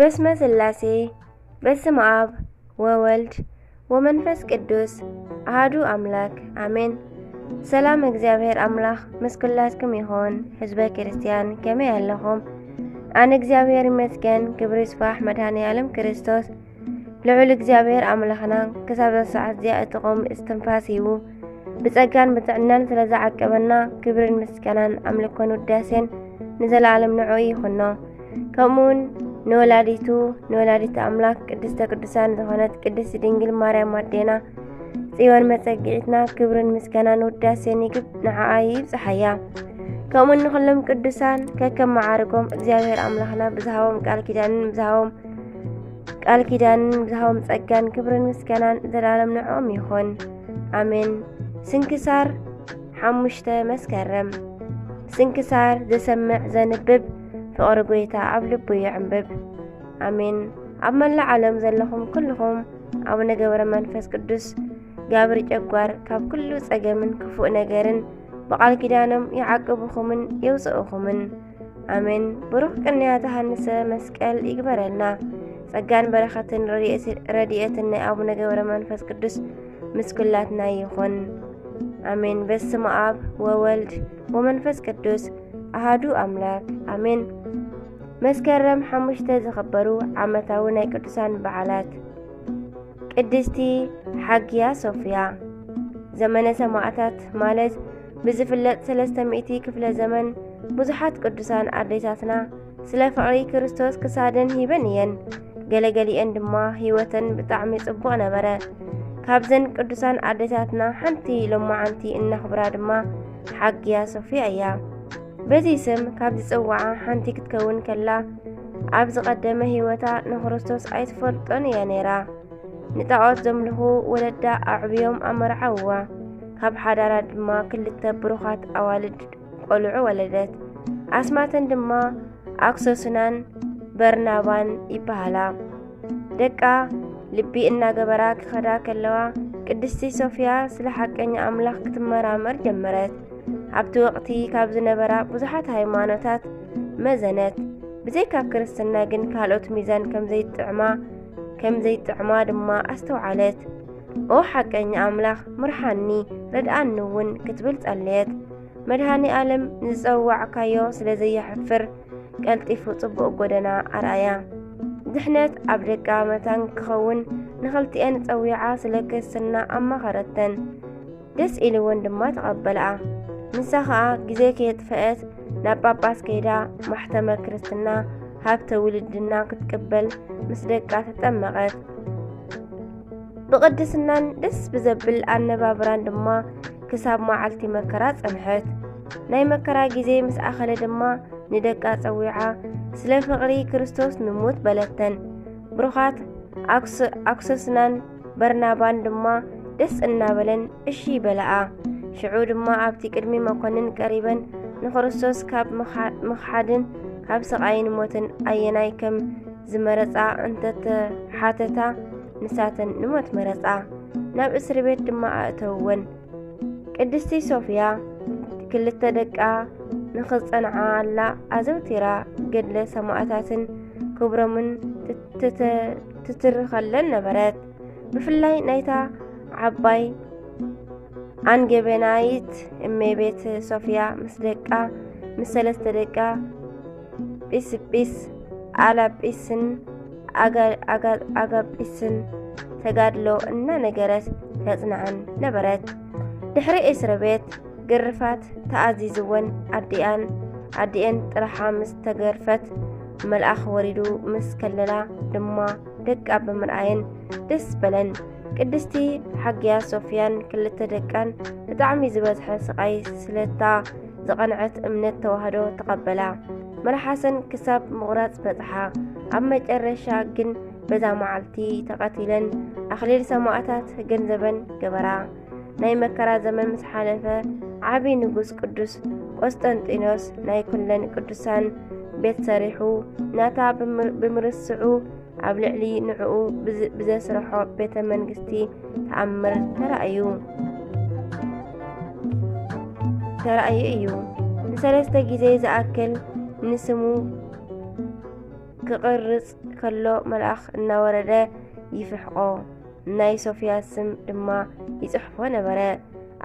በስመ ስላሴ፣ በስመ አብ ወወልድ ወመንፈስ ቅዱስ አሃዱ አምላክ አሜን። ሰላም እግዚኣብሔር አምላክ ምስ ኩላትኩም ይኹን። ህዝበ ክርስቲያን ከመይ ኣለኹም? ኣነ እግዚኣብሔር ይመስገን፣ ክብሪ ይስፋሕ መድኃኔ ዓለም ክርስቶስ። ልዑል እግዚኣብሔር ኣምላኽና ክሳብ እዛ ሰዓት እዚኣ እቲ ቁም እስትንፋስ ሂቡ ብጸጋን ብጥዕናን ስለ ዝዓቀበና ክብርን ምስጋናን ኣምልኮን ውዳሴን ንዘለኣለም ንዕኡ ይኹኖ። ከምኡውን ንወላዲቱ ንወላዲት ኣምላክ ቅድስተ ቅዱሳን ዝኾነት ቅድስት ድንግል ማርያም ኣዴና ጽዮን መጸግዒትና ክብርን ምስጋናን ውዳሴን ይግብ ንዓኣ ይብጽሓያ። ከምኡውን ንኹሎም ቅዱሳን ከከም መዓርጎም እግዚኣብሔር ኣምላኽና ብዝሃቦም ቃል ኪዳንን ብዝሃቦም ቃል ኪዳንን ብዝሃቦም ጸጋን ክብርን ምስጋናን ዘላለም ንዕኦም ይኹን። ኣሜን። ስንክሳር ሓሙሽተ መስከረም። ስንክሳር ዘሰምዕ ዘንብብ ፍቕሪ ጐይታ ኣብ ልቡ ይዕንብብ። ኣሜን። ኣብ መላእ ዓለም ዘለኹም ኩልኹም ኣቡነ ገብረ መንፈስ ቅዱስ ጋብር ጨጓር ካብ ኩሉ ጸገምን ክፉእ ነገርን ብቃል ኪዳኖም ይዓቅብኹምን የውፅእኹምን። ኣሜን። ብሩኽ ቅንያት ተሃንሰ መስቀል ይግበረልና። ጸጋን በረኸትን ረድኤት-፣ ረድኤትን ናይ ኣቡነ ገብረ መንፈስ ቅዱስ ምስ ኩላትና ይኹን። ኣሜን። በስመ አብ ወወልድ ወመንፈስ ቅዱስ ኣሃዱ ኣምላክ ኣሜን። መስከረም ሓሙሽተ ዝኽበሩ ዓመታዊ ናይ ቅዱሳን በዓላት። ቅድስቲ ሓግያ ሶፍያ። ዘመነ ሰማዕታት ማለት ብዝፍለጥ ሰለስተ ሚእቲ ክፍለ ዘመን ብዙሓት ቅዱሳን ኣዴታትና ስለ ፍቕሪ ክርስቶስ ክሳደን ሂበን እየን። ገለገሊአን ድማ ህይወተን ብጣዕሚ ጽቡቕ ነበረ። ካብዘን ቅዱሳን ኣዴታትና ሓንቲ ሎማዓንቲ እነኽብራ ድማ ሓግያ ሶፍያ እያ። በዚ ስም ካብ ዝጽውዓ ሓንቲ ክትከውን ከላ፣ ኣብ ዝቐደመ ህይወታ ንክርስቶስ ኣይትፈልጦን እያ ነይራ። ንጣዖት ዘምልኹ ወለዳ ኣዕብዮም ኣመርዓውዋ። ካብ ሓዳራ ድማ ክልተ ብሩኻት ኣዋልድ ቆልዑ ወለደት። ኣስማተን ድማ ኣክሶስናን በርናባን ይበሃላ። ደቃ ልቢ እናገበራ ክኸዳ ከለዋ፣ ቅድስቲ ሶፍያ ስለ ሓቀኛ ኣምላኽ ክትመራመር ጀመረት። ኣብቲ ወቕቲ ካብ ዝነበራ ብዙሓት ሃይማኖታት መዘነት። ብዘይካ ክርስትና ግን ካልኦት ሚዛን ከም ዘይጥዕማ፣ ከም ዘይጥዕማ ድማ ኣስተውዓለት። "ኦ ሓቀኛ ኣምላኽ፣ ምርሓኒ፣ ርድኣኒ እውን" ክትብል ጸለየት። መድኃኔ ዓለም ንዝጸዋዕካዮ ስለ ዘየሕፍር፣ ቀልጢፉ ጽቡቕ ጎደና ኣርኣያ። ድሕነት ኣብ ደቃ መታን ክኸውን ንኽልቲኤን ጸዊዓ ስለ ክርስትና ኣማኸረተን። ደስ ኢልወን ድማ ተቐበልኣ። ንሳ ኸኣ ግዜ ከየጥፈአት ናብ ጳጳስ ከይዳ ማሕተመ ክርስትና ሃብተ ውልድና ክትቅበል ምስ ደቃ ተጠመቐት። ብቕድስናን ደስ ብዘብል ኣነባብራን ድማ ክሳብ መዓልቲ መከራ ጸንሐት። ናይ መከራ ግዜ ምስ ኣኸለ ድማ ንደቃ ጸዊዓ፣ "ስለ ፍቕሪ ክርስቶስ ንሙት" በለተን። ብሩኻት ኣክስ-፣ ኣክሶስናን በርናባን ድማ ደስ እናበለን እሺ በለኣ። ሽዑ ድማ ኣብቲ ቅድሚ መኮንን ቀሪበን ንክርስቶስ ካብ ምኻ-፣ ምኽሓድን ካብ ስቓይን ሞትን ኣየናይ ከም ዝመረጻ እንተተሓተታ፣ ንሳተን ንሞት መረጻ። ናብ እስሪ ቤት ድማ ኣእተውወን። ቅድስቲ ሶፍያ ክልተ ደቃ ንኽጸንዓላ ኣዘውቲራ ገድለ ሰማእታትን ክብሮምን ትተ-፣ ትትርኸለን ነበረት። ብፍላይ ናይታ ዓባይ ኣንገበናይት እመቤት ሶፍያ ምስ ደቃ፣ ምስ ሰለስተ ደቃ ጲስጲስ፣ ኣላጲስን ኣጋ-፣ ኣጋ-፣ ኣጋጲስን ተጋድሎ እናነገረት ተጽንዐን ነበረት። ድሕሪ እስረ ቤት ግርፋት ተኣዚዝወን ኣዲኣን፣ ኣዲኤን ጥርሓ ምስ ተገርፈት፣ መልኣኽ ወሪዱ ምስ ከለላ ድማ ደቃ ብምርኣየን ደስ በለን። ቅድስቲ ሓግያ ሶፍያን ክልተ ደቃን ብጣዕሚ ዝበዝሐ ስቓይ ስለታ ዝቐንዐት እምነት ተዋህዶ ተቐበላ። መልሓሰን ክሳብ ምቑራጽ በጽሓ። ኣብ መጨረሻ ግን በዛ መዓልቲ ተቐቲለን ኣኽሊል ሰማእታት ገንዘበን ገበራ። ናይ መከራ ዘመን ምስ ሓለፈ፣ ዓቢ ንጉስ ቅዱስ ቆስጠንጢኖስ ናይ ኩለን ቅዱሳን ቤት ሰሪሑ፣ ናታ ብምር-፣ ብምርስዑ ኣብ ልዕሊ ንዕኡ ብዝ-፣ ብዘስርሖ ቤተ መንግስቲ ተኣምር ተራእዩ፣ ተራእዩ እዩ። ንሰለስተ ግዜ ዝኣክል ንስሙ ክቕርጽ ከሎ መልኣኽ እናወረደ ይፍሕቖ፣ ናይ ሶፍያ ስም ድማ ይጽሕፎ ነበረ።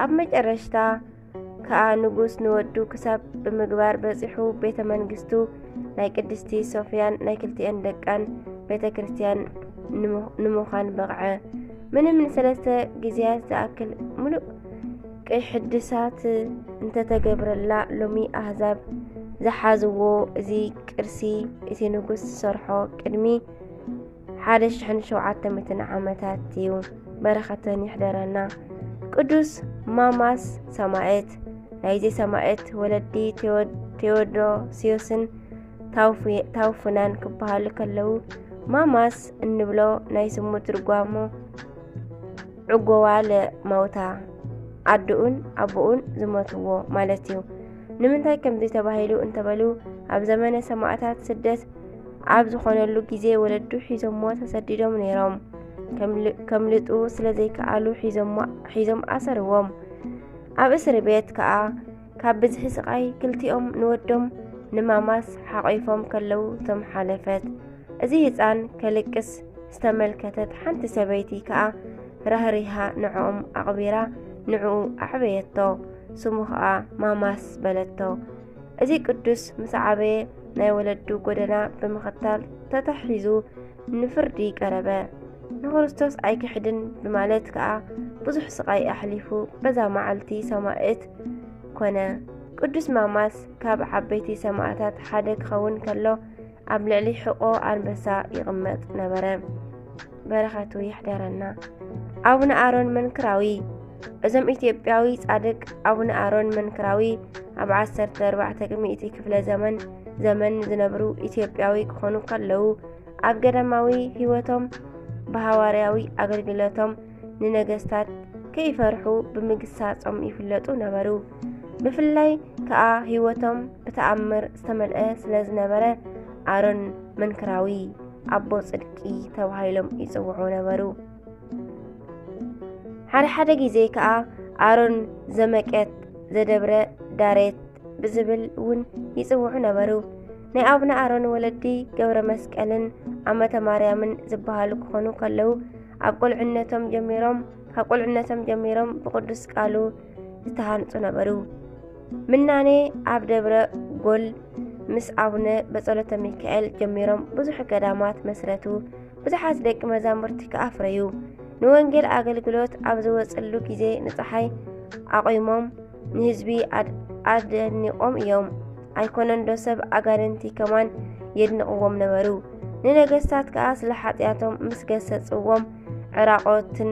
ኣብ መጨረሽታ ከኣ ንጉስ ንወዱ ክሳብ ብምግባር በጺሑ ቤተ መንግስቱ ናይ ቅድስቲ ሶፍያን ናይ ክልቲኤን ደቃን ቤተ ክርስቲያን ንምዃን በቕዐ። ምንም ንሰለስተ ግዜያት ዝኣክል ምሉእ ቅይ ሕድሳት እንተተገብረላ ሎሚ ኣህዛብ ዝሓዝዎ እዚ ቅርሲ እቲ ንጉስ ዝሰርሖ ቅድሚ ሓደ ሽሕን ሸውዓተ ሚእትን ዓመታት እዩ። በረኸተን ይሕደረና። ቅዱስ ማማስ ሰማዕት። ናይዚ ሰማዕት ወለዲ ቴዎዶሲዮስን ታውፍናን ክበሃሉ ከለዉ ማማስ እንብሎ ናይ ስሙ ትርጓሞ ዕጎዋ ለመውታ ኣድኡን ኣቦኡን ዝሞትዎ ማለት እዩ። ንምንታይ ከምዚ ተባሂሉ እንተበሉ ኣብ ዘመነ ሰማእታት ስደት ኣብ ዝኾነሉ ግዜ ወለዱ ሒዞሞ ተሰዲዶም ነይሮም። ከምልጡ ስለ ዘይከኣሉ ሒዞም ኣሰርዎም። ኣብ እስሪ ቤት ከኣ ካብ ብዝሒ ስቓይ ክልቲኦም ንወዶም ንማማስ ሓቒፎም ከለዉ እቶም ሓለፈት። እዚ ህጻን ከልቅስ ዝተመልከተት ሓንቲ ሰበይቲ ከኣ ራህሪሃ ንዕኦም ኣቕቢራ ንዕኡ ኣዕበየቶ። ስሙ ከኣ ማማስ በለቶ። እዚ ቅዱስ ምስ ዓበየ ናይ ወለዱ ጎደና ብምኽታል ተታሒዙ ንፍርዲ ቀረበ። ንክርስቶስ ኣይክሕድን ብማለት ከኣ ብዙሕ ስቓይ ኣሕሊፉ በዛ መዓልቲ ሰማእት ኮነ። ቅዱስ ማማስ ካብ ዓበይቲ ሰማእታት ሓደ ክኸውን ከሎ ኣብ ልዕሊ ሕቆ ኣንበሳ ይቕመጥ ነበረ። በረኸቱ ይሕደረና። ኣቡነ ኣሮን መንክራዊ። እዞም ኢትዮጵያዊ ጻድቅ ኣቡነ ኣሮን መንክራዊ ኣብ ዓሰርተ ኣርባዕተ ሚእቲ ክፍለ ዘመን ዘመን ዝነብሩ ኢትዮጵያዊ ክኾኑ ከለዉ ኣብ ገዳማዊ ህይወቶም ብሃዋርያዊ ኣገልግሎቶም ንነገስታት ከይፈርሑ ብምግሳጾም ይፍለጡ ነበሩ። ብፍላይ ከኣ ህይወቶም ብተኣምር ዝተመልአ ስለ ዝነበረ ኣሮን መንክራዊ ኣቦ ጽድቂ ተባሂሎም ይጽውዑ ነበሩ። ሓደ ሓደ ግዜ ከኣ ኣሮን ዘመቀት ዘደብረ ዳሬት ብዝብል እውን ይጽውዑ ነበሩ። ናይ ኣቡነ ኣሮን ወለዲ ገብረ መስቀልን ኣመተ ማርያምን ዝበሃሉ ክኾኑ ከለዉ ኣብ ቁልዕነቶም ጀሚሮም ካብ ቁልዕነቶም ጀሚሮም ብቅዱስ ቃሉ ዝተሃንጹ ነበሩ። ምናኔ ኣብ ደብረ ጎል ምስ ኣቡነ በጸሎተ ሚካኤል ጀሚሮም ብዙሕ ገዳማት መስረቱ። ብዙሓት ደቂ መዛሙርቲ ከኣ ኣፍረዩ። ንወንጌል ኣገልግሎት ኣብ ዝወጽሉ ግዜ ንጸሓይ ኣቑሞም ንህዝቢ ኣደኒቖም እዮም። ኣይኮነንዶ ሰብ ኣጋንንቲ ከማን የድንቕዎም ነበሩ። ንነገስታት ከኣ ስለ ሓጢኣቶም ምስ ገሰጽዎም ዕራቖትን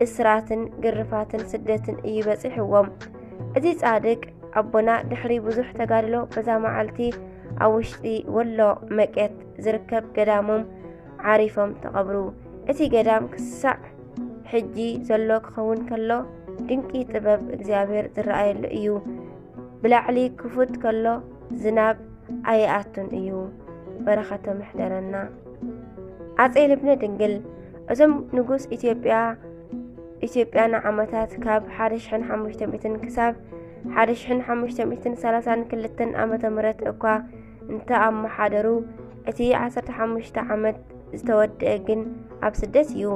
እስራትን ግርፋትን ስደትን እዩ በጺሕዎም። እዚ ጻድቅ ኣቦና ድሕሪ ብዙሕ ተጋድሎ በዛ መዓልቲ ኣብ ውሽጢ ወሎ መቄት ዝርከብ ገዳሞም ዓሪፎም ተቐብሩ። እቲ ገዳም ክሳዕ ሕጂ ዘሎ ክኸውን ከሎ ድንቂ ጥበብ እግዚኣብሔር ዝረኣየሉ እዩ። ብላዕሊ ክፉት ከሎ ዝናብ ኣይኣቱን እዩ። በረኸቶም ይሕደረና። ኣጼ ልብነ ድንግል እዞም ንጉስ ኢትዮጵያ ኢትዮጵያ ንዓመታት ካብ ሓደ ሽሕን ሓሙሽተ ሚእትን ክሳብ ሓደ ሽሕን ሓሙሽተ ሚእትን ሰላሳን ክልተን ዓመተ ምህረት እኳ እንተኣመሓደሩ እቲ ዓሰርተ ሓሙሽተ ዓመት ዝተወደአ ግን ኣብ ስደት እዩ።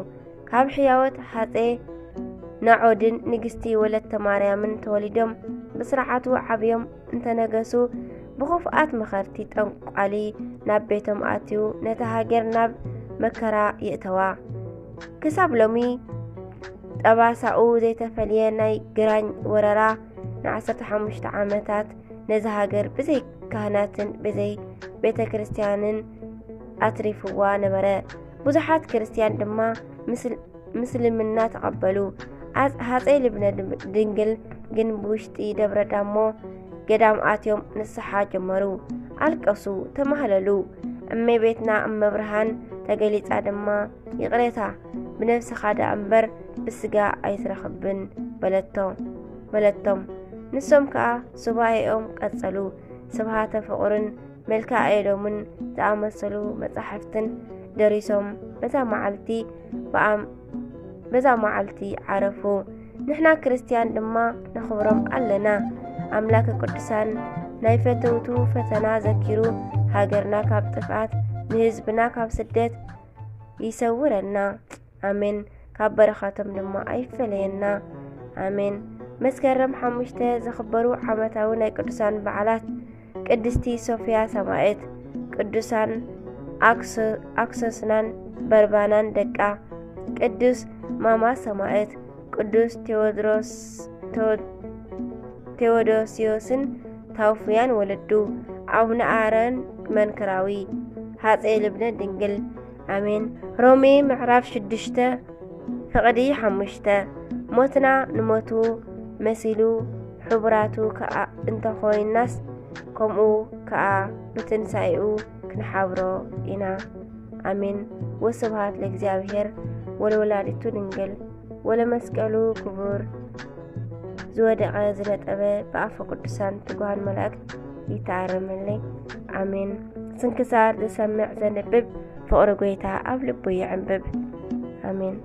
ካብ ሕያወት ሃጼ ናዖድን ንግስቲ ወለተ ማርያምን ተወሊዶም ብስርዓቱ ዓብዮም እንተነገሱ ብኽፉኣት መኸርቲ ጠንቋሊ ናብ ቤቶም ኣትዩ ነታ ሃገር ናብ መከራ የእተዋ። ክሳብ ሎሚ ጠባሳኡ ዘይተፈልየ ናይ ግራኝ ወረራ ንዓሰርተ ሓሙሽተ ዓመታት ነዛ ሃገር ብዘይ ካህናትን ብዘይ ቤተ ክርስቲያንን ኣትሪፍዋ ነበረ። ብዙሓት ክርስቲያን ድማ ምስልምና ተቐበሉ። ሃፀይ ልብነ ድንግል ግን ብውሽጢ ደብረ ዳሞ ገዳም ኣትዮም ንስሓ ጀመሩ። ኣልቀሱ፣ ተማህለሉ። እመቤትና እመብርሃን ተገሊጻ ድማ ይቕሬታ ብነብስኻ ደኣ እምበር ብስጋ ኣይትረኽብን በለቶ በለቶም። ንሶም ከኣ ሱባኤኦም ቀጸሉ። ስብሃተ ፍቕርን መልክኣ ኤዶምን ዝኣመሰሉ መጻሕፍትን ደሪሶም በዛ መዓልቲ በዛ መዓልቲ ዓረፉ። ንሕና ክርስትያን ድማ ነኽብሮም ኣለና። ኣምላከ ቅዱሳን ናይ ፈተውቱ ፈተና ዘኪሩ ሃገርና ካብ ጥፍኣት ንህዝብና ካብ ስደት ይሰውረና። ኣሜን። ካብ በረኸቶም ድማ ኣይፈለየና። ኣሜን። መስከረም ሓሙሽተ ዝኽበሩ ዓመታዊ ናይ ቅዱሳን በዓላት ቅድስቲ ሶፊያ ሰማዕት፣ ቅዱሳን ኣክሶ-፣ ኣክሶስናን በርባናን ደቃ፣ ቅዱስ ማማ ሰማዕት፣ ቅዱስ ቴዎድሮስ፣ ቴዎ-፣ ቴዎዶስዮስን ታውፍያን ወለዱ፣ ኣቡነ ኣረን መንክራዊ፣ ሃፀይ ልብነ ድንግል። ኣሜን። ሮሜ ምዕራፍ ሽዱሽተ ፍቕዲ ሓሙሽተ፣ ሞትና ንሞቱ መሲሉ፣ ሕቡራቱ ከኣ እንተኾይናስ፣ ከምኡ ከኣ ብትንሳኤኡ ክንሓብሮ ኢና። ኣሜን። ወስብሃት ለእግዚኣብሔር ወለወላዲቱ ድንግል ወለመስቀሉ ክቡር። ዝወደቐ ዝነጠበ ብኣፈ ቅዱሳን ትጉሃን መላእክት ይተኣረመለይ። ኣሜን። ስንክሳር ዝሰምዕ ዘንብብ ፍቕሪ ጎይታ ኣብ ልቡ ይዕንብብ። ኣሜን።